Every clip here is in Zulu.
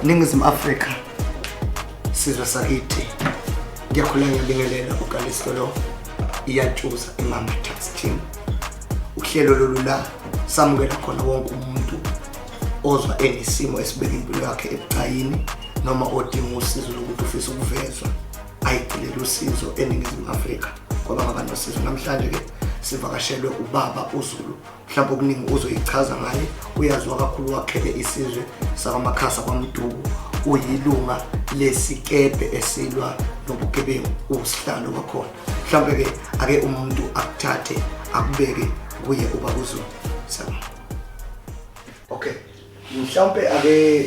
Ningizimu Afrika, sizwe sakithi, ngiyakhula, ngiyabingelela. Ukalisto lo, iyatshuza imama tax team. Uhlelo lolu la samukela khona wonke umuntu ozwa enesimo esibeka impilo yakhe ebucayini noma odinga usizo lokuthi ufisa ukuvezwa, ayicelele usizo eNingizimu Afrika kwaba nosizo. Namhlanje-ke sivakashelwe ubaba uZulu. Mhlawumbe okuningi uzoyichaza ngaye, uyaziwa kakhulu, wakhele isizwe sakwaMakhasa kwaMduku, uyilunga lesikebhe esilwa nobugebengu, usihlalo wakhona. Mhlawumbe-ke ake umuntu akuthathe akubeke kuye ubaba uZulu. Siyabonga. Okay, mhlawumbe ake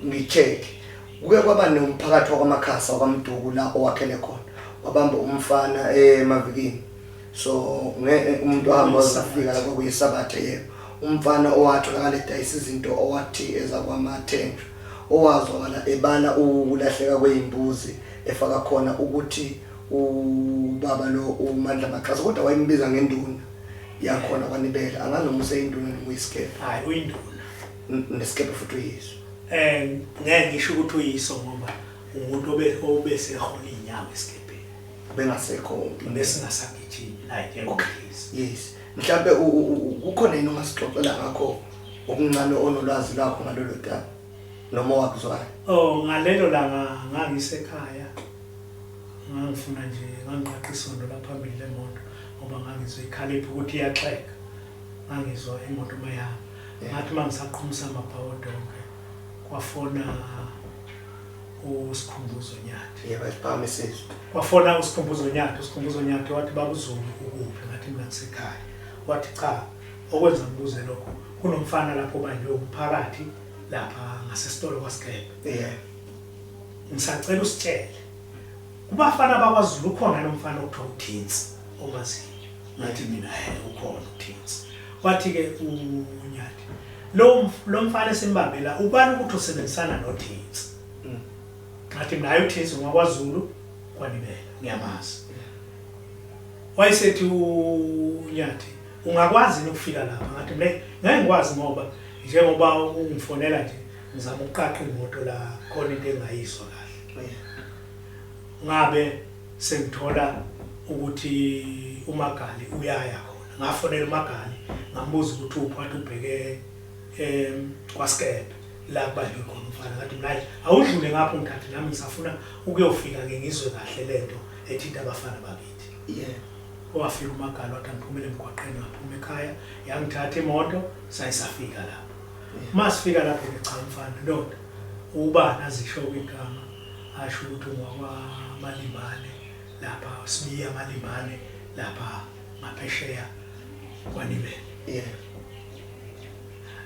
ngi-check, kuke kwaba nomphakathi wakwaMakhasa wakwaMduku la owakhele khona, wabamba umfana emavikini. So umuntu wahamba wazafika la, kwakuyisabatha, yebo, umfana owatholakala edayisa izinto, owathi ezakwamathenjwa, owazwakala ebala ukulahleka kwey'mbuzi, efaka khona ukuthi ubaba lo uMandla Maxhasa, kodwa wayembiza ngenduna yakhona kwaNibela. Angazi noma useyinduna noma uyisikebhe. Hayi, uyinduna. Nesikebhe futhi uyiso. Ngeke ngisho ukuthi uyiso, ngoba umuntu obesehola iy'nyawo esikebheni. Bengasekho. Besingasagijimi like. Okay, yes. Mhlambe kukhona yini ongasixoxela ngakho okuncane onolwazi lwakho ngalolo daba noma wakuzwayo? Oh, ngalelo langa ngangisekhaya, ngangifuna nje, ngangiqaqa isondo laphambili lemoto ngoba ngangizwa ikhalipha ukuthi iyaxega. Ngangizwa imoto uma ihamba. Ngathi uma ngisaqhumisa amabhawodi onke, kwafona uSikhumbuzo Nyathi. Yebo, esiphakamisizwe. Kwafona uSikhumbuzo Nyathi. USikhumbuzo Nyathi wathi, "Baba uZulu, ukuphi?" Ngathi mina ngisekhaya. Wathi, "Cha, okwenza ngibuze lokho, kunomfana lapho obanjwe umphakathi lapha ngasesitolo kwaSikebhe. Ngisacela usitshele, kubafana bakwaZulu ukhona lo mfana okuthiwa uThinsi omaziyo?" Ngathi mina, "He, ukhona uThinsi." Wathi-ke uNyathi, lo mfana esimbambela ubani ukuthi usebenzisana noThinsi?" Ngathi mina, "Hayi, uThinsi ngowakwaZulu kwaNibela, ngiyamazi." Wayesethi uNyathi, "Ungakwazi yini ukufika lapha?" Ngathi mina, "Ngeke ngikwazi, ngoba njengoba ungifonela nje ngizama ukuqaqa imoto la, khona into engayizwa kahle." Ngabe sengithola ukuthi uMagali uyaya khona. Ngafonela uMagali, ngambuza ukuthi uphi, wathi ubheke kwaSkebhe la kubanjwe khona umfana. Ngathi mina, "Hayi, awudlule ngapho ngithathe nami, ngisafuna ukuyofika-ke ngizwe kahle lento ethinta abafana bakithi." Wafika uMagali, wathi angiphumele emgwaqeni. Ngaphuma ekhaya, yangithatha imoto, sayisafika lapho. Uma sifika lapho-ke, cha, mfana, ndoda, ubani azisho kwigama, asho ukuthi ungwakwamalimbane lapha, Sibiya Malimbane lapha ngaphesheya kwaNibele.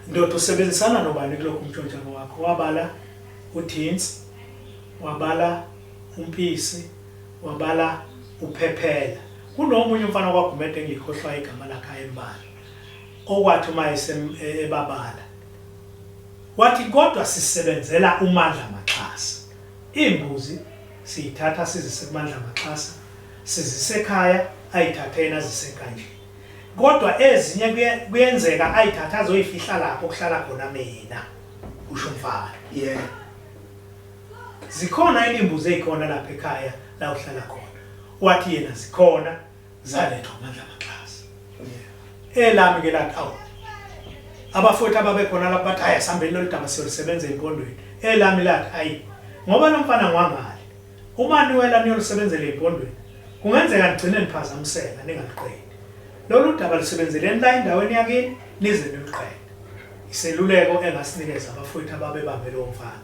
Ndoda, usebenzisana nobani kulokhu umntshontsha wakho? Wabala uThinsi, wabala uMpisi, wabala uPhephela, kunomunye umfana kwaGumede engikhohlwa igama lakhe ayembala. Okwathi uma ebabala wathi, "Kodwa sisebenzela uMandla Maxhasa. Imbuzi siyithatha sizise kuMandla Maxhasa, sizise ekhaya, ayithathe yena azise kanje. Kodwa ezinye kuyenzeka ayithathe azoyifihla lapho kuhlala khona mina," kusho umfana. "Zikhona yini imbuzi ezikhona lapha ekhaya la uhlala khona?" Wathi yena zikhona, zalethwa uMandla Maxhasa. Elami ke lathi, awu, abafowethu ababekhona lapho bathi, "Hayi, asihambeni, lolu daba siyolisebenza empondweni." Elami lathi, "Ayi, ngoba lo mfana ngwangale, uma niwela niyolisebenzela empondweni, kungenzeka nigcine niphazamiseka ningaliqedi lolu daba. Lisebenzeleni la endaweni yakini nize niluqede." Iseluleko engasinikeza abafowethu ababebambe lowo mfana.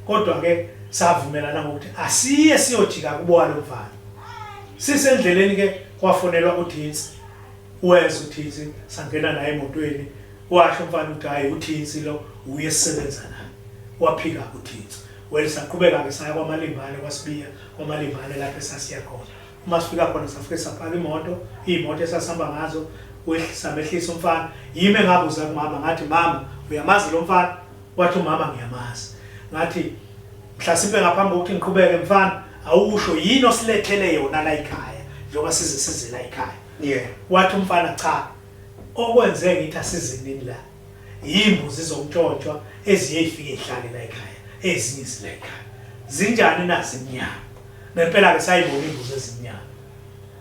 Kodwa-ke savumelana ngokuthi asiye siyojika kubowa lo mfana. Sisendleleni-ke kwafonelwa uThinsi. Weza uThinsi, sangena naye emotweni. Washo umfana ukuthi, "Hhayi, uThinsi lo uye esisebenza naye." Waphika uThinsi. Well, saqhubeka-ke saya kwaMalimbane, kwaSibiya, kwaMalimbane lapho esasiya khona. Uma sifika khona safike sapaka imoto, iy'moto esasihamba ngazo, samehlisa umfana. Yimi engabuza kumama, ngathi, "Mama, uyamazi lo mfana?" Wathi umama, "Ngiyamazi." Ngathi, "Mhlasimpe ngaphambi kokuthi ngiqhubeke, mfana, awusho yini osilethele yona la ekhaya, njengoba size size la ekhaya?" Wathi umfana, "Cha, okwenze ngithi asizenini la, yimbuzi zomtshontshwa eziye ifike ihlale la ekhaya." ezinye zilekha zinjani nazi imnyama. Ngempela ke sayibona imbuzi ezimnyama.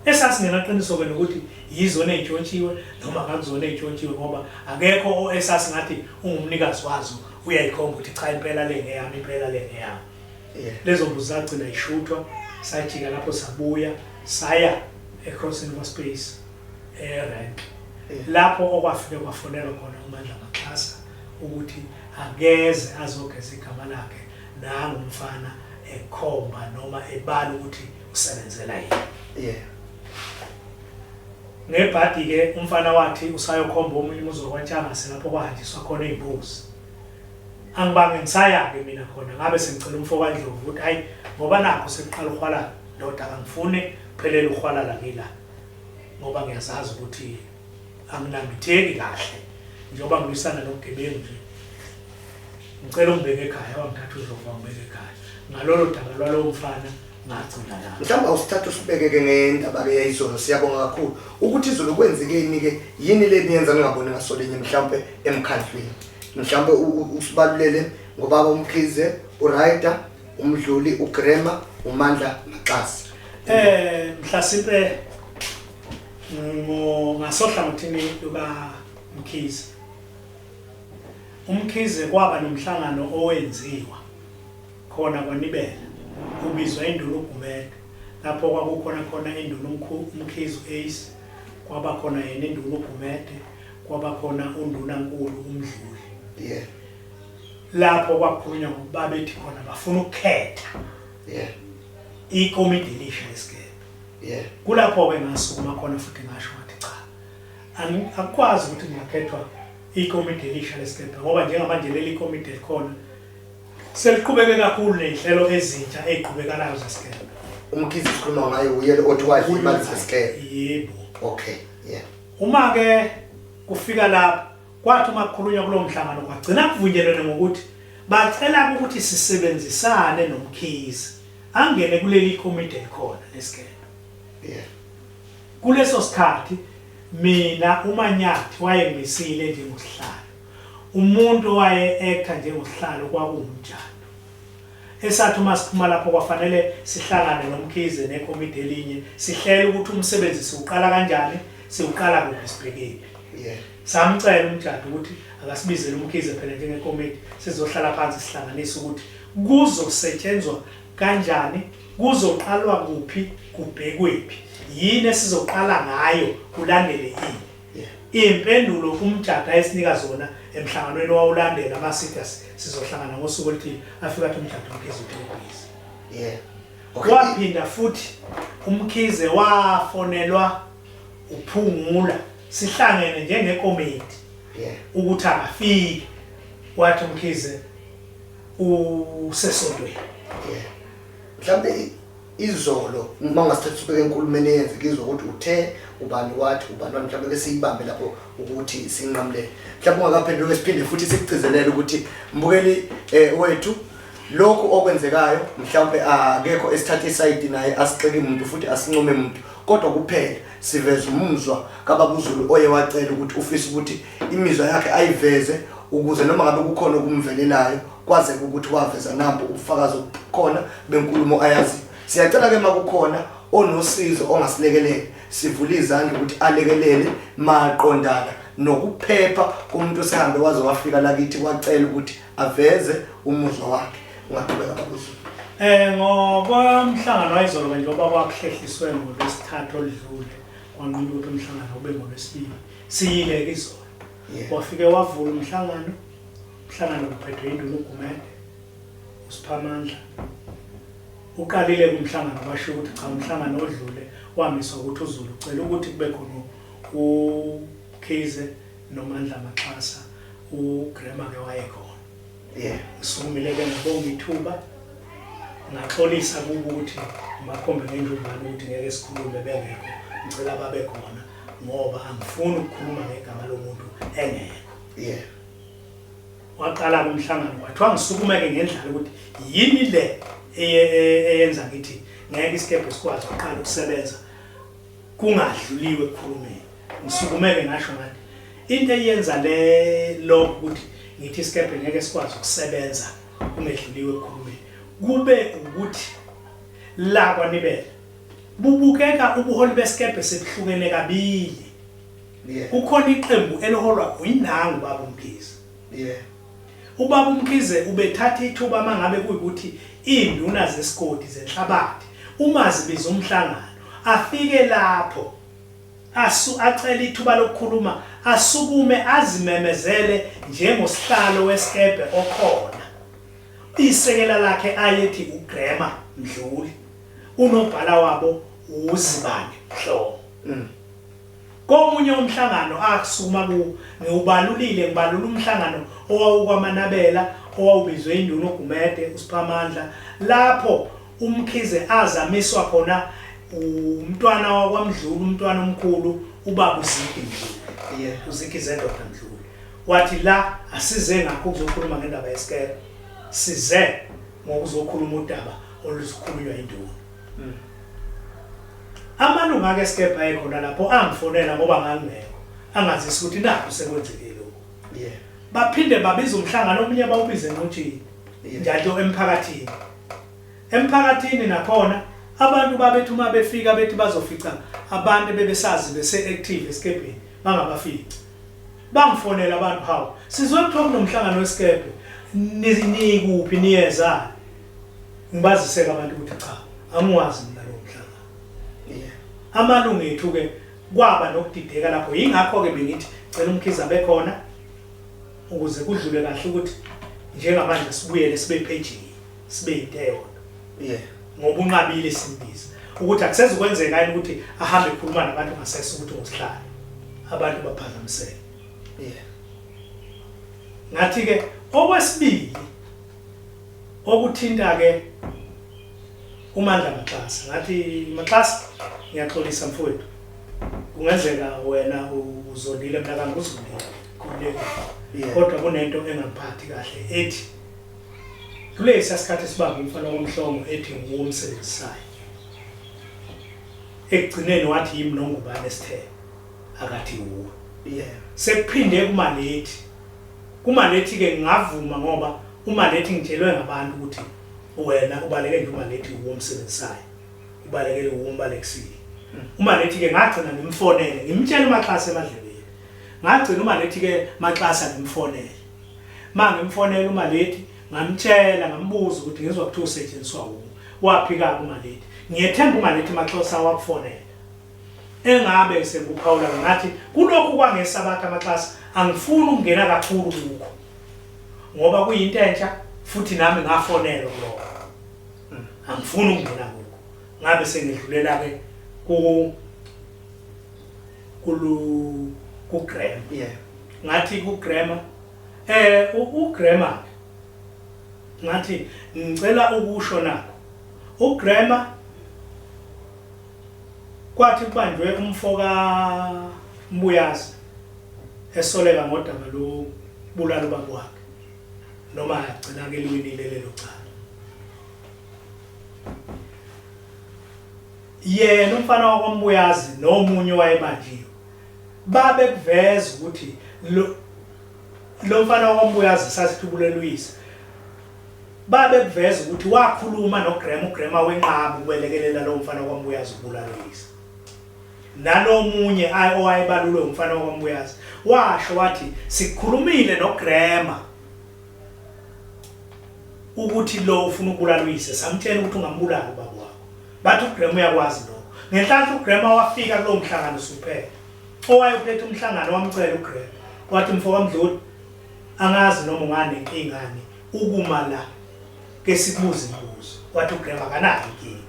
Esasingenaqiniso ke nokuthi yizona ezintshontshiwe noma akuzona ezintshontshiwe ngoba akekho esasingathi ungumnikazi wazo uyayikhomba ukuthi cha impela le ngeyami impela le ngeyami. Lezo mbuzi zagcina ishuthwa sajika lapho sabuya saya eCrossing River Space erank lapho okwafike kwafonelwa khona uMandla Maxhasa ukuthi akeze azogeza igama lakhe nangu umfana ekhomba noma ebala ukuthi usebenzela yena. Yeah. Ngebhadi ke umfana wathi usayokhomba omunye umuzi wakwaNtshangase lapho kwahanjiswa khona izimbuzi. Angibange ngisaya-ke mina khona ngabe sengicela umfo kaNdlovu ukuthi hayi ngoba nakho sekuqala uhwalala ndoda akangifuni kuphelele uhwalala ngila ngoba ngiyazazi ukuthi anginambitheki kahle njengoba ngilwisana nobugebengu nje ngicela ungibeke ekhaya wangithatha uDlovu wangibeka ekhaya ngalolo daba lwalowo mfana ngagcina lapho. Mhlawumbe awusithathe usibeke-ke ngendaba-ke yayizolo siyabonga kakhulu ukuthi izolo kwenzekeni-ke yini le niyenza ningaboni ngasolinye mhlawumbe emkhandlwini mhlawumbe usibalulele ngobaba uMkhize uRyder uMdluli uGrema uMandla Maxasa. Mhlasimpe ngasohlangothini luka Mkhize. UMkhize kwaba nomhlangano owenziwa khona kwaNibela kubizwa induna uGumede lapho kwakukhona khona induna uMkhize u-Ace kwaba khona yena induna uGumede kwaba khona undunankulu uMdluli. Yeah. Lapho kwakhulunywa ngokuba bethi khona bafuna ukukhetha. Yeah. Ikomidi elisha lesigebe. Yeah. Kulapho-ke ngasukuma khona futhi ngasho ngathi cha akukwazi ukuthi kungakhethwa ikomidi elisha lesikebhe ngoba njengamanje leli komidi elikhona seliqhubeke kakhulu ney'nhlelo ezintsha ey'qhubekalayo zesikebhe. UMkhize sikhuluma ngaye uye lo othi wadla imali zesikebhe. Yebo. Okay, yeah. Uma-ke kufika lapho kwathi uma kukhulunywa kulowo mhlangano kwagcina kuvunyelwene ngokuthi bacela ukuthi sisebenzisane noMkhize angene kuleli komidi elikhona lesikebhe. Yeah. Kuleso sikhathi mina uManyathi wayengimisile njengosihlalo. Umuntu owaye-actor njengosihlalo kwakuwuMjadu. Esathi uma siphuma lapho kwafanele sihlangane noMkhize nekomidi elinye sihlele ukuthi umsebenzi siwuqala kanjani, siwuqala kuphi sibhekephi. Yeah. Samcela uMjadu ukuthi akasibizele uMkhize phela njengekomidi sizohlala phansi sihlanganise ukuthi kuzosetshenzwa kanjani, kuzoqalwa kuphi, kubhekwephi, yini esizoqala ngayo kulandele ini. Iy'mpendulo uMjadu ayesinika zona emhlanganweni owawulandela masithi sizohlangana ngosuku oluthile, afike athi uMjadu uMkhize uthe ubhizi. Yeah. Okay. Waphinda futhi uMkhize wafonelwa uPhungula sihlangene njengekomiti ukuthi akafike, wathi uMkhize usesontweni. Yeah. Mhlawumbe izolo uma ungasithatha usibeke enkulumeni eyenzeka izwa ukuthi uthe ubani wathi ubani wathi mhlawumbe ke siyibambe lapho ukuthi sinqamulele mhlawumbe ungakaphenduki siphinde futhi sikugcizelele ukuthi mbukeli wethu lokhu okwenzekayo mhlawumbe akekho esithatha isayidi naye asixeki muntu futhi asincome muntu kodwa kuphela siveza umuzwa kaBaba uZulu oye wacela ukuthi ufisa ukuthi imizwa yakhe ayiveze ukuze noma ngabe kukhona okumvelelayo kwazeke ukuthi waveza nampo ubufakazi obukhona benkulumo ayaziyo. Siyacela ke makukhona onosizo ongasilekelela sivule izandla ukuthi alekelele maqondana nokuphepha komuntu osehambe waze wafika lakithi wacela ukuthi aveze umuzwa wakhe. Ungaqhubeka Baba uZulu. Ngokwamhlangano wayizolo ke njengoba kwakuhlehliswe ngoLwesithathu oludlule kwanqunywa ukuthi umhlangano ube ngoLwesibili. Siyile ke izolo. Wafike wavula umhlangano, umhlangano uphethwe induna uGumede, uSiphamandla. Uqalile kumhlangano kwasho ukuthi cha umhlangano odlule wamiswa ukuthi uZulu ucela ukuthi kube khona uKhize noMandla Maxhasa, uGrema ke wayekhona. Ngisukumile ke ngabonga ithuba ngaxolisa kubo ukuthi ngibakhombe ngenjumbane ukuthi ngeke sikhulume bengekho, ngicela babe khona ngoba angifuni ukukhuluma ngegama lomuntu engekho. Waqala umhlangano kwathiwa ngisukumeke ngendlala ukuthi yini le eyenza ngithi ngeke isikebhe sikwazi ukuqala ukusebenza kungadluliwe ekukhulumeni. Ngisukumeke ngasho ngathi into eyenza le lokhu ukuthi ngithi isikebhe ngeke sikwazi ukusebenza Kungedluliwe ekukhulumeni kube ukuthi la kwaNibela bubukeka ubuholi besikebhe sebuhlukene kabili. Kukhona iqembu eliholwa uyinangu baba uMkhize. Ubaba uMkhize ubethatha ithuba mangabe kuyikuthi induna zesigodi zenhlabathi uma zibiza umhlangano afike lapho asu acele ithuba lokukhuluma asukume azimemezele njengosihlalo wesikebhe okhona. Isekela lakhe ayethi uGrema Mdluli, unobhala wabo uZibane Mhlongo. Komunye umhlangano asukuma kuwo ngiwubalulile ngibalula umhlangano owawukwaManabela owawubizwe induna uGumede uSiphamandla lapho uMkhize azamiswa khona umntwana wakwaMdluli umntwana omkhulu ubaba uZigi Mdluli uZigi Zendoda Mdluli wathi la asize ngakho ukuzokhuluma ngendaba yesikebhe size ngokuzokhuluma udaba oluzokhulunywa induna. Amalungu ake esikebhe ayekhona lapho angifonela ngoba ngangingekho angazisa ukuthi nakhu sekwenzekile lokhu. Baphinde babiza umhlangano omunye bawubize enqutshini njalo emphakathini. Emphakathini nakhona abantu babethi uma befika bethi bazofica abantu bebesazi bese active esikebheni bangabafici. Bangifonela abantu hawu sizwe kuthiwa kunomhlangano wesikebhe nikuphi niyezani. Ngibazise-ke abantu ukuthi cha angiwazi mina lowo mhlangano. Amalungu ethu-ke kwaba nokudideka lapho yingakho-ke bengithi cela uMkhize abe khona ukuze kudlule kahle ukuthi njengamanje sibuyele sibe phejini sibe yinto eyodwa. Ngoba unqabile simbiza ukuthi akusezukwenzeka yini ukuthi ahambe ekhuluma nabantu ngasese ukuthi ungusihlalo abantu baphazamiseke. Ngathi-ke okwesibili Okuthinta ke uMandla Maxasa ngathi Maxasa ngiyaxolisa mfowethu kungenzeka wena uzondile mina kangikuzondile khululekile kodwa kunento engangiphathi kahle ethi kulesi sikhathi sibamba umfana womhlongo ethi nguwo omsebenzisayo ekugcineni wathi yimi nongubane esithele akathi wuwe sekuphinde kumalethi Kumalethi ke ngingavuma ngoba uMalethi ngitshelwe ngabantu ukuthi wena ubaleke nje uMalethi uwo omsebenzisayo ubalekele uwo ombalekisile. UMalethi ke ngagcina ngimfonele ngimtshela uMaxasa emadlebeni. Ngagcina uMalethi ke Maxasa ngimfonele. Ma ngimfonela uMalethi ngamtshela ngambuza ukuthi ngizwa kuthiwa usetshenziswa wuwe. Waphika uMalethi. Ngiyethemba uMalethi Maxhosa wakufonela. Engabe sekuphawula ngathi kulokhu kwangeSabatha amaxasa angifuni ukungena kakhulu kukho ngoba kuyinto entsha futhi nami ngafonelwa kulokho. Angifuni ukungena kukho. Ngabe sengidlulela ke ku kulu ku Graham. Ngathi ku Graham u Graham ngathi ngicela ukusho nakho. U Graham Kwathi kubanjwe umfo ka Mbuyazi esoleka ngodaba lokubulala ubaba wakhe noma agcina ke liwinile lelo cala. Yena umfana wakwaMbuyazi nomunye owayebanjiwe babekuveza ukuthi lo lo mfana wakwaMbuyazi sasithi ubulele uyise Babekuveza ukuthi wakhuluma noGraham, uGraham wenqaba ukwelekelela lowo mfana wakwaMbuyazi ukubulala uyise. Nalo omunye owayebalulwe umfana wakwaMbuyazi washo wathi sikhulumile noGraham ukuthi lo ufuna ukubulala uyise, samtshela ukuthi ungambulala ubaba wakho. Bathi uGraham uyakwazi lokho. Ngenhlanhla uGraham wafika kulowo mhlangano usuphela. Owayephethe umhlangano wamcela uGraham wathi mfo kaMdluli angazi noma unganenkingani ukuma la ke sikubuze imibuzo wathi uGraham akanayo inkinga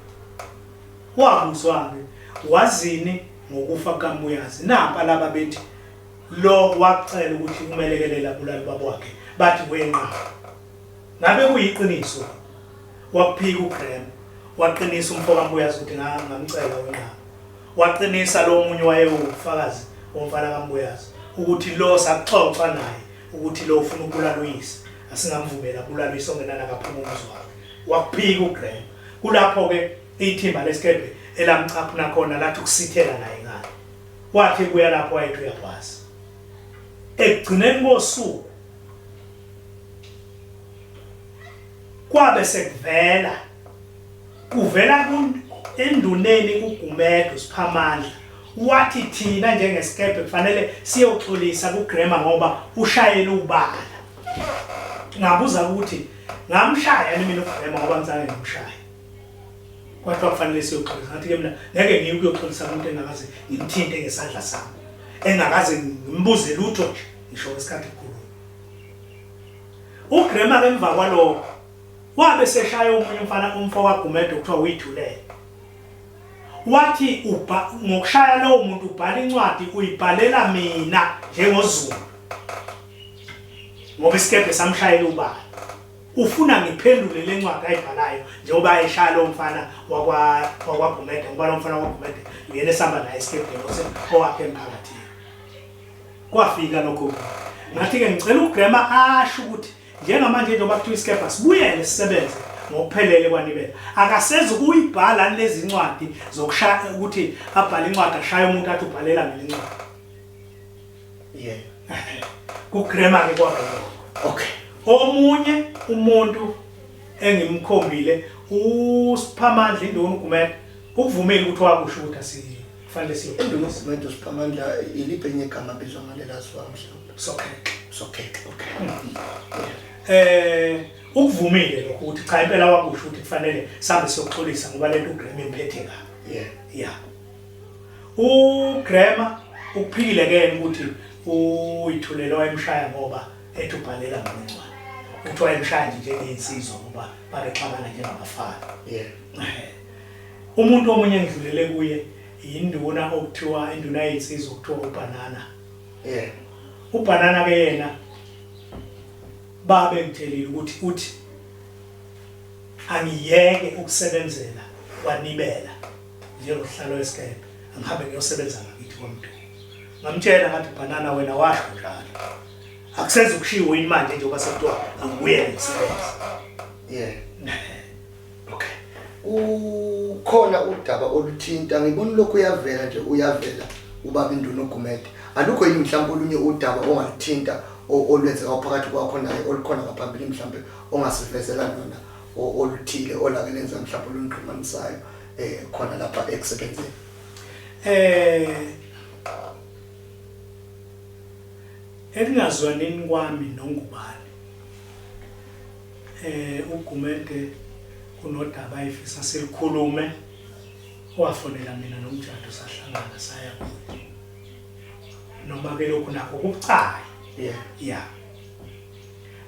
wabuzwa ke wazini ngokufa kukaMbuyazi nampa laba bethi lo wacela ukuthi umelekelela abulale ubaba wakhe bathi wenqaba ngabe kuyiqiniso wakuphika uGraham waqinisa umfo kaMbuyazi ukuthi ngamcela wenqaba waqinisa lo munye wayewufakazi womfana kaMbuyazi ukuthi lo sakuxoxa naye ukuthi lo ufuna ukubulala uyise asingamvumeli abulale uyise ongenana akaphuma umuzi wakhe wakuphika uGraham kulapho ke ithimba lesikebhe elamcaphuna khona lathi ukusithela naye ngale wathi kuya lapho wayethi uyakwazi ekugcineni kosuku. Kwabe sekuvela kuvela enduneni uGumede uSiphamandla wathi thina njengesikebhe kufanele siyoxolisa kuGrema ngoba ushayela ubala. Ngabuza ukuthi ngamshaya yini mina uGrema ngoba ngizange ngimshaye. Kwathiwa kufanele siyoxolisa. Ngathi ke mina ngeke ngiye ukuyoxolisa kumuntu engakaze ngimthinte ngesandla sami. Engakaze ngimbuze lutho nje ngisho ngesikhathi kukhuluma. UGrema ke emva kwalokho wabe seshaya omunye umfana umfo kaGumede okuthiwa uyithulele. Wathi ubha ngokushaya lowo muntu ubhala incwadi uyibhalela mina njengoZulu. Ngoba isikebhe samshayela ubala. Ufuna ngiphendule le ncwadi ayibhalayo njengoba eshaya lowo mfana wakwa wakwaGumede ngoba lo mfana wakwaGumede uyena esihamba naye esikebheni owakhe emphakathini. Kwafika lokho. Ngathi-ke ngicela uGrema asho ukuthi njengamanje njengoba kuthiwa isikebha sibuyele sisebenze ngokuphelele kwanibela. Akasezi ukuyibhala lezi ncwadi zokushaya ukuthi abhale incwadi ashaye umuntu athi ubhalela mina incwadi. Yeah. KuGrema ke kwaba yilokho. Okay. Omunye umuntu engimkhombile uSiphamandla Induna uGumede ukuvumile ukuthi wakusho ukuthi asifanele siyo. Induna uGumede uSiphamandla iliphi enye igama abizwa ngalela ziwa mhlawumbe? Sokhekhe. Sokhekhe, okay. Ukuvumile lokho ukuthi cha impela wakusho ukuthi kufanele sambe siyoxolisa ngoba lento uGrema imphethe kabi. Yeah. Yeah. UGrema ukuphikile ke ukuthi uyithulele wayemshaya ngoba ethi ubhalela mina incwadi. Uthi wayemshaya nje njengensizwa ngoba babexabana njengabafana. Yeah. Umuntu omunye engidlulele kuye yinduna okuthiwa induna yezinsizwa okuthiwa uBanana. Yeah. UBanana ke yena babe ngitshelile ukuthi uthi angiyeke ukusebenzela kwanibela njengohlalo wesikebhe angihambe ngiyosebenza ngakithi kwaMdumo. Ngamtshela ngathi Banana wena washo njalo. Akusezi ukushiwo yini manje njengoba sekuthiwa angibuyele ngisebenze. Yeah. Okay. Ukhona udaba oluthinta ngibona lokhu uyavela nje uyavela ubaba induna uGumede. Alukho yini mhlawumbe olunye udaba ongaluthinta olwenzeka phakathi kwakho naye olukhona ngaphambili mhlawumbe ongasivezela lona oluthile olake lenza mhlawumbe olunixhumanisayo khona lapha ekusebenzeni? Ekungazwanini kwami noNgubane uGumede kunodaba ayefisa silikhulume wafonela mina noMjadu sahlangana saya kuye. Noma ke lokhu nakho kubucayi. Yeah. Yeah.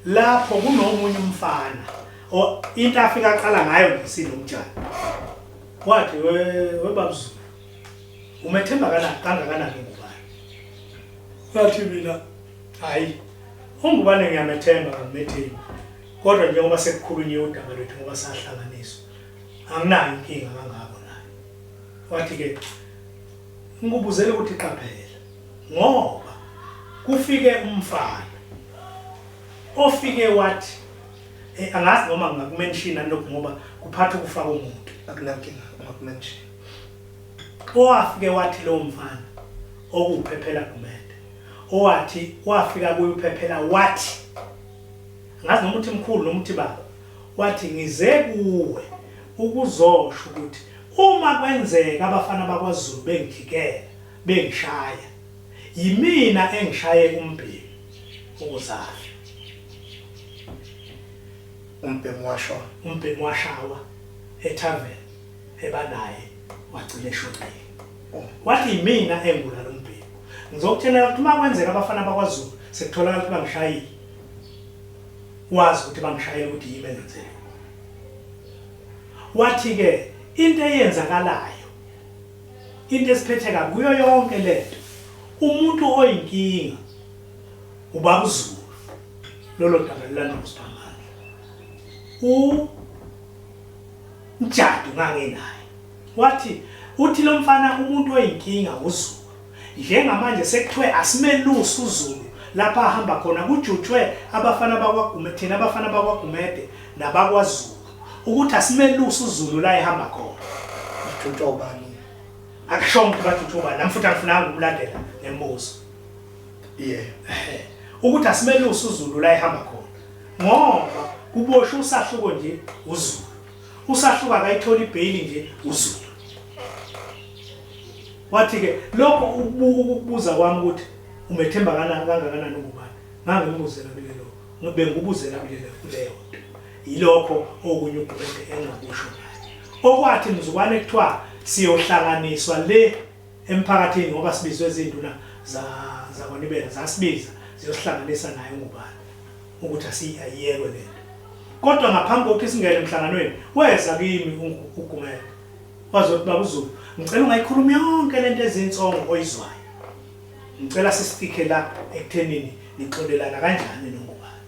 Lapho kunomunye umfana o into afika aqala ngayo nje sinomjadu. Wathi we webabuzulu umethemba kangakanani uNgubane? Wathi mina hayi uNgubane ngiyamethemba ngimethemba. Kodwa njengoba sekukhulunyiwe udaba lwethu ngoba sahlanganiswa anginayo inkinga kangako naye. Wathi ke ngikubuzele ukuthi qaphela ngoba kufike umfana ofike wathi angazi noma ngingakumention lokhu ngoba kuphatha ukufa komuntu. Akunankinga ungakumention. Owafike wathi lo mfana okuwuphephela Gumede owathi wafika kuye uphephela wathi angazi noma uthi mkhulu noma uthi baba wathi ngize kuwe ukuzosho ukuthi uma kwenzeka abafana bakwaZulu bengijikela bengishaya yimina engishaye umbhemu ukuze afe. Umbhemu washona. Umbhemu washawa etavern ebanaye wagcina eshonile. Wathi yimina engibulala umbhemu. Ngizokutshela ukuthi uma kwenzeka abafana bakwaZulu sekutholakala ukuthi bangishayile. Wazi ukuthi bangishayile ukuthi yimi engenzele. Wathi ke into eyenzakalayo into esiphethe kabi kuyo yonke lento umuntu oyinkinga ubaba uZulu lolo daba lulanda uSiphamandla uMjadu ngangenaye wathi uthi lo mfana umuntu oyinkinga uZulu njengamanje sekuthiwe asimelusi uZulu lapha ahamba khona kujutshwe abafana bakwaGumede thina abafana bakwaGumede nabakwaZulu ukuthi asimelusi uZulu la ehamba khona. Bajutshwa ubani? Akusho ukuthi bajutshwa ubani, nami futhi angifunanga ukumlandela ngembuzo. Yeah. Ukuthi asimelusi uZulu la ehamba khona ngoba Kuboshwe uSahluko nje uZulu. USahluko akayitholi ibheyili nje uZulu. Wathi ke lokho ukubuza kwami ukuthi umethemba kangakanani ungubani. Ngangimbuzela kulelo bengikubuzela kulelo kuleyo nto. Yilokho okunye uGumede engakusho ngaye. Okwathi mzukwane kuthiwa siyohlanganiswa le emphakathini ngoba sibizwe izinduna za zakwaNibela zasibiza ziyosihlanganisa naye uNgubane ukuthi asiyiyekwe lento. Kodwa ngaphambi kokuthi singene emhlanganweni weza kimi uGumede wazothi baba uZulu ngicela ungayikhulumi yonke lento ezinsongo oyizwayo. Ngicela sistikhe la ekuthenini nixolelana kanjani noNgubane.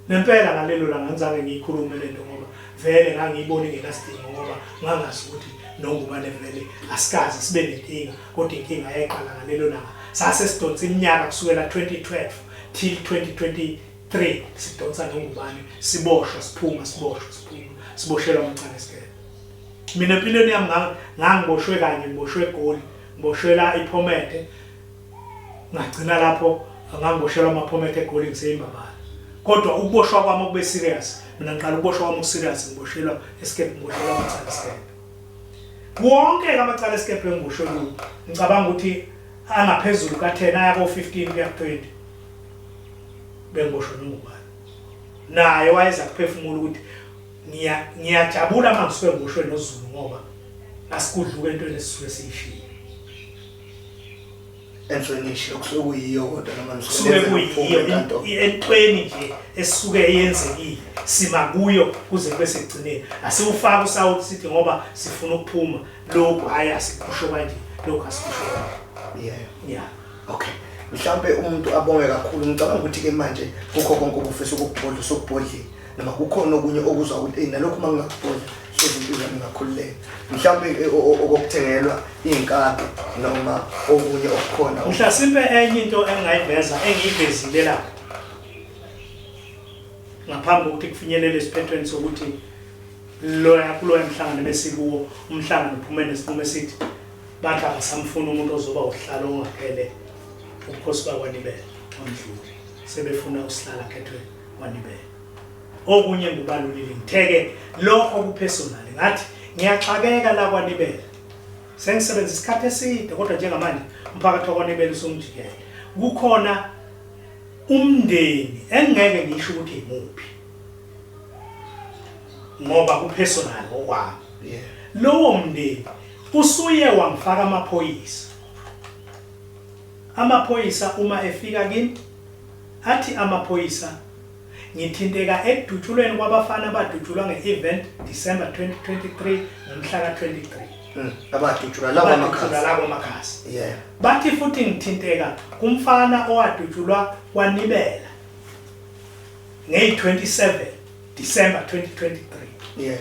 Nempela ngalelo langa ngizange ngiyikhulume lento ngoba vele ngangiyibona ingenasidingo ngoba ngangazi ukuthi noNgubane vele asikaze sibe nenkinga kodwa inkinga yayiqala ngalelo langa. Sase sidonsa iminyaka kusukela 2012 till 2023 sidonsa noNgubane siboshwa siphuma siboshwa siphuma siboshelwa amacala esikele. Mina empilweni yami ngangiboshwe kanye ngiboshwe eGoli ngiboshwela iphomethe ngagcina lapho ngangiboshelwa amaphomethe eGoli ngiseyimbabala kodwa ukuboshwa kwami okube serious mina ngiqala ukuboshwa kwami okuserious ngiboshelwa escape ngiboshelwa amacala escape wonke amacala escape engiboshwe kuwo ngicabanga ukuthi angaphezulu ka-10 aya ko-15 kuya ku-20 bengiboshwe nongubani naye wayeza kuphefumula ukuthi Ngiyajabula uma ngisuke ngiboshwe noZulu ngoba asikudluka entweni esisuke siyishilo. Entweni eshiyo kusuke kuyiyo kodwa noma nisuke kuyiyo entweni nje esuke eyenzekile sima kuyo kuze kube sekugcineni asiwufaki usawuthi sithi ngoba sifuna ukuphuma lokhu hhayi asikusho kanje lokhu asikusho kanje yeah yeah Okay. Mhlawumbe umuntu abonge kakhulu ngicabanga ukuthi ke manje kukho konke obufisa ukukubhodla usukubhodlile noma kukhona okunye okuzwa ukuthi hey nalokhu uma ngingakubhodla hlezi impilo yami ingakhululeka. Mhlawumbe eh, okokuthengelwa iy'nkabi noma okunye okukhona. Mhlasimpe enye into engingayiveza engiyivezile lapha ngaphambi kokuthi kufinyelele esiphethweni sokuthi loya kuloya mhlangano besikuwo umhlangano uphume nesinqumo esithi Bathi abasamfuni umuntu ozoba usihlalo ongakhele ubukhosi bakwaNibela oNdluli. Sebefuna usihlalo akhethwe kwaNibela. Okunye ngikubalulile ngitheke lokho kupersonal ngathi ngiyaxakeka la kwaNibela. Sengisebenza isikhathi eside kodwa njengamanje umphakathi wakwaNibela usungijikele. Kukhona umndeni engeke ngisho ukuthi imuphi. Ngoba kupersonal okwami. Lowo mndeni usuye wangifaka amaphoyisa. Amaphoyisa uma efika kimi athi amaphoyisa ngithinteka ekudutshulweni kwabafana abadutshulwa nge-event December 2023 ngomhla ka-23. Abadutshulwa la kwaMakhasi. La kwaMakhasi. Yeah. Bathi futhi ngithinteka kumfana owadutshulwa kwaNibela ngeyi-27 December 2023. Yeah.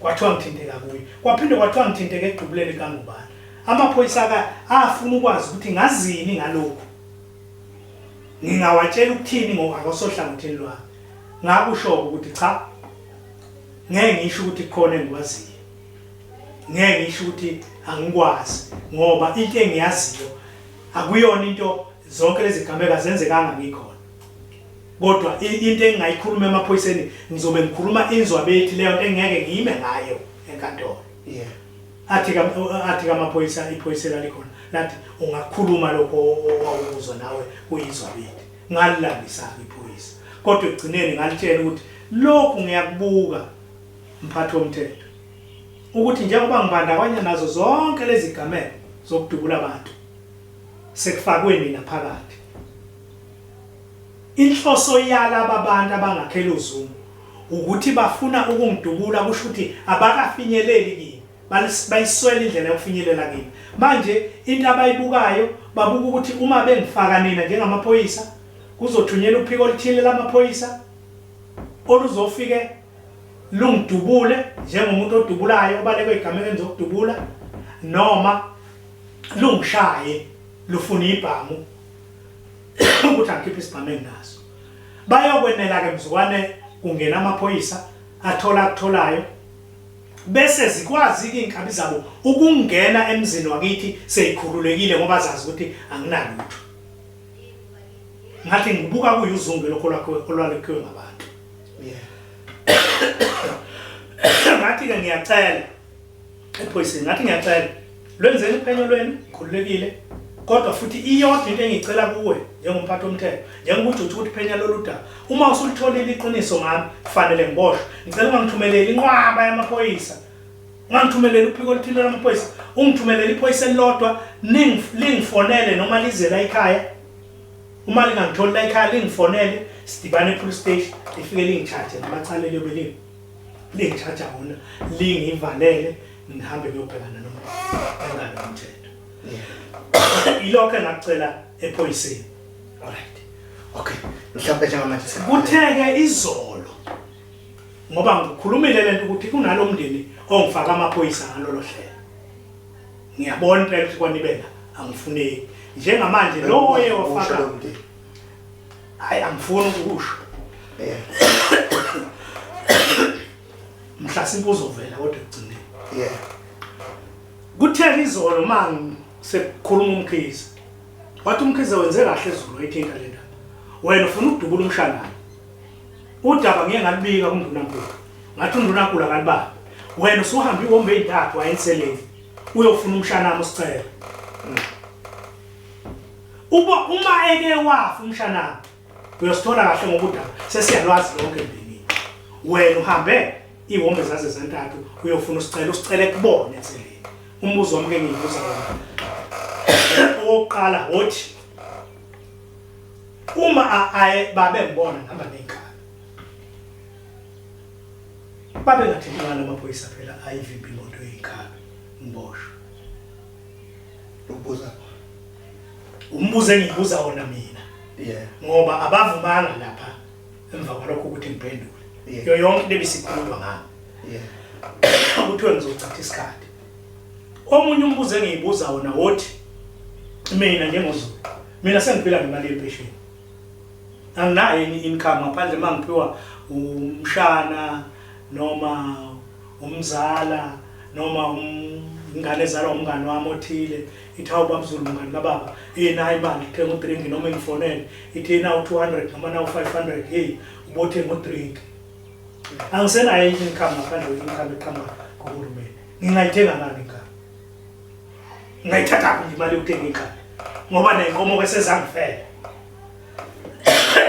Kwathiwa ngithinteka kuye. Kwaphinde kwathiwa ngithinteka ekudubuleni kaNgubane. Amaphoyisa aka afuna ukwazi ukuthi ngazini ngalokhu. Ngingawatshela ukuthini ngoba akasohlangothini lwami. Ngakusho ukuthi cha. Ngeke ngisho ukuthi kukhona engikwaziyo. Ngeke ngisho ukuthi angikwazi ngoba into engiyaziyo akuyona into zonke lezi gameka zenzekanga ngikhona. Kodwa into engingayikhuluma emaphoyiseni ngizobe ngikhuluma inzwabethi leyo nto engeke ngime ngayo enkantolo. Yeah. Athi ka athi kamaphoyisa iphoyisa lalikhona lathi ungakhuluma lokho owawukuzwa nawe kuyinzwabethi. Ngalilandisa iphoyisa. Kodwa ekugcineni ngalitshela ukuthi lokhu ngiyakubuka mphathi womthetho. Ukuthi njengoba ngibandakanya nazo zonke lezi gameko zokudubula abantu sekufakwe nina phakathi. Inhloso yalaba bantu abangakhela uZuma ukuthi bafuna ukungidubula kusho ukuthi abakafinyeleli kimi bayiswele indlela yokufinyelela kimi. Manje into abayibukayo babuka ukuthi uma bengifaka nina njengamaphoyisa kuzothunyelwa uphiko oluthile lamaphoyisa oluzofike lungidubule njengomuntu odubulayo obalekwe ezigamekweni zokudubula noma lungishaye lufuna ibhamu ukuthi angikhiphe isibhamu enginaso. Bayokwenela-ke mzukwane kungena amaphoyisa athola akutholayo bese zikwazi-ke iy'nkabi zabo ukungena emzini wakithi seyikhululekile ngoba zazi ukuthi anginalutho. Ngathi ngibuka kuyuzungu lokho olwalokhiwe ngabantu. Yeah. Ngathi ke ngiyacela ephoyiseni, ngathi ngiyacela lwenzeni uphenyo lwenu ngikhululekile, kodwa futhi iyodwa into engiyicela kuwe njengomphathi womthetho, njengoba ujutsha ukuthi phenya lolu daba, uma usulitholile iqiniso ngami kufanele ngiboshwe. Ngicela ungangithumeleli inqwaba yamaphoyisa, ungangithumeleli uphiko oluthile lwamaphoyisa, ungithumelele iphoyisa elilodwa lingifonele noma lize la ekhaya. Uma lingangitholi la ekhaya lingifonele, sidibane epolice station, lifike lingicharge ngamacala eliyobe lingicharge wona, lingivalele, ngihambe ngiyobhekana nengalo yomthetho. Ilokho engakucela ephoyiseni. Alright. Okay. Mhlawumbe njengamanje Kutheke izolo ngoba ngikhulumile lento ukuthi kunalomndeni ongifaka amaphoyisa ngalolo hlelo. Ngiyabona impela ukuthi kwanibela angifuneki. Njengamanje lo oye wafaka lo mndeni. Hayi, angifuni ukusho. Mhlasimpe uzovela kodwa ekugcineni. Kutheke izolo uma sekukhuluma uMkhize. Wathi uMkhize wenze kahle izolo wayithinta le ndaba. Wena ufuna ukudubula umshana. Udaba ngiye ngalubika kuNdunankulu. Ngathi uNdunankulu akalibambe. Wena usuhamba iwombe ezintathu wayenseleni. Uyofuna umshana wami usicela. Uba uma eke wafa umshana wami uyosithola kahle ngoba udaba sesiyalwazi lonke emndenini. Wena uhambe iwombe zaze zantathu uyofuna usicela, usicele kubona enseleni. Umbuzo wami ke ngiyibuza wona. Owokuqala wothi uma aye babe ngibona ngihamba nezinkabi. Babe ngathintanga amaphoyisa phela ayivimba imoto yezinkabi ngiboshwe. Ubuza umbuzo engibuza wona mina. Ngoba abavumanga lapha emva kwalokho ukuthi ngiphendule. Yo yonke into ebisikhulunywa ngami. Kuthiwe ngizochitha isikhathi. Omunye umbuzo engiyibuza wona wothi mina njengoZulu, mina sengiphila ngemali yempesheni. Anginayo enye income ngaphandle uma ngiphiwa umshana noma umzala noma ingane ezalwa umngane wami othile, ithi hawu baba Zulu mngane kababa, hey nayi imali thenga udrink, noma ingifonele ithi hey nawu 200 noma nawu 500, hey ubothenga udrink. Angisenayo enye income ngaphandle kwe-income eqhamuka kuhulumeni. Ngingayithenga ngani inkabi? Ngingayithatha kuphi imali yokuthenga inkabi? Ngoba ney'nkomo ke sezangifela.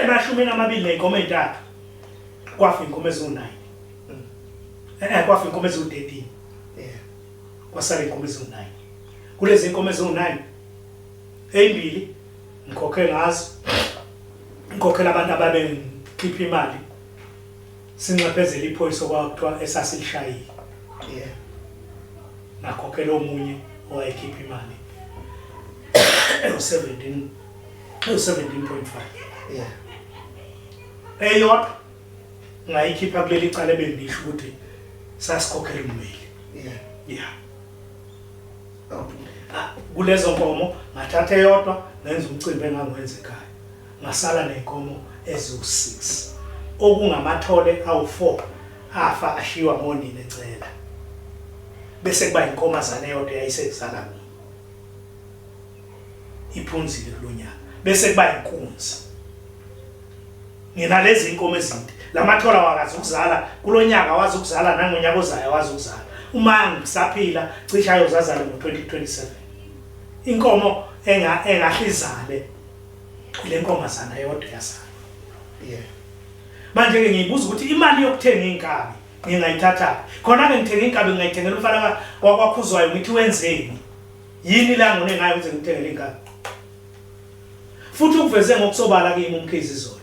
Emashumini amabili ney'nkomo ey'ntathu kwafa iy'nkomo eziwu-9. Kwafa iy'nkomo eziwu-13. Kwasala iy'nkomo eziwu-9. Kulezi iy'nkomo eziwu-9, ey'mbili ngikhokhe ngazo, ngikhokhela abantu ababengikhipha imali, sinxephezela iphoyisa okwakuthiwa esasilishayile. Ngakhokhela omunye owayekhipha imali ewu-17, ewu-17.5. Eyodwa ngayikhipha kuleli cala ebengisho ukuthi sasikhokhela ummeli. Kulezo nkomo ngathatha eyodwa ngenza umcimbi engangiwenza ekhaya. Ngasala nenkomo eziwu-6 okungamathole awu-4 afa ashiywa ngonina encela. Bese kuba inkomazana eyodwa eyayisekuzala mina. Iphunzile kulonyaka. Bese kuba inkunzi. Nginalezi inkomo ezinde. Lamathola wakazi ukuzala kulonyaka, wazi ukuzala nangonyaka ozayo wazi ukuzala. Uma ngisaphila cishe ayozazala ngo-2027. Inkomo engahlizale le nkomazana yodwa yasala. Manje ke ngiyibuza ukuthi imali yokuthenga inkabi ngingayithatha. Khona ke ngithenga inkabi ngingayithengela umfana wakwakhuzwayo ngithi wenzeni? Yini la ngone ngayo ukuze ngithengele inkabi? Futhi ukuveze ngokusobala kimi uMkhize izolo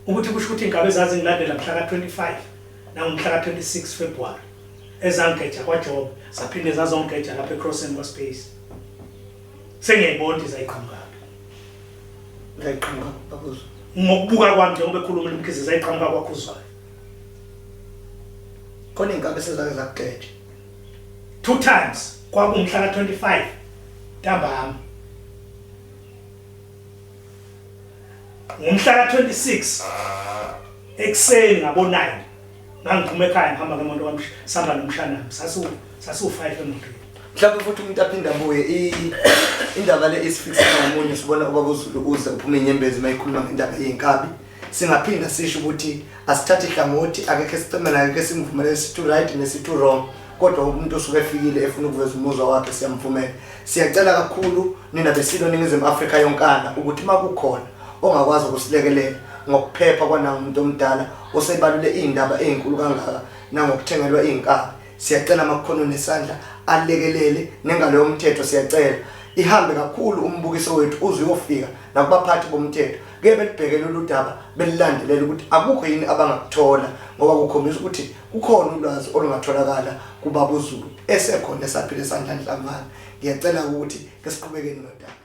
ukuthi kusho ukuthi inkabi ezazingilandela mhla ka-25 nangomhla ka-26 February ezangigeja kwaJob zaphinde zazongigeja lapha eCrossing kwaSpace. Sengiyayibona ukuthi zayiqhamukaphi. Zayiqhamuka bakuzwa. Ngokubuka kwami njengoba ekhuluma uMkhize zayiqhamuka kwakhuzwayo. Khona inkabi esezake zakugeja. 2 times kwakumhla ka-25 ntambama. Ngomhla ka-26 ekuseni ngabo 9 ngangiphuma ekhaya ngihamba ngemoto kwami sihamba nomshana wami sasiwu-5 emotweni. Mhlawumbe futhi umuntu aphinde abuye indaba le isifikisa ngomunye sibona ubaba uZulu uze uphume inyembezi mayikhuluma ngendaba yey'nkabi. Singaphinda sisho ukuthi asithathe ihlangothi, akekho esicimela, akekho esimvumele sithi right nesithi wrong, kodwa umuntu osuke efikile efuna ukuveza umuzwa wakhe siyamvumela. Siyacela kakhulu nina besilo Ningizimu Afrika yonkana ukuthi uma kukhona ongakwazi ukusilekelela ngokuphepha kwananga umuntu omdala osebalule iy'ndaba ey'nkulu kangaka nangokuthengelwa iy'nkabi, siyacela makukhona onesandla alekelele nengalo yomthetho. Siyacela ihambe kakhulu umbukiso wethu uze uyofika nakubaphathi bomthetho, ke belibheke lolu daba belilandelela ukuthi akukho yini abangakuthola, ngoba kukhombisa ukuthi kukhona ulwazi olungatholakala kubaba uZulu esekhona esaphila esandlanhlamvana. Ngiyacela ukuthi ke siqhubekeni nodaba.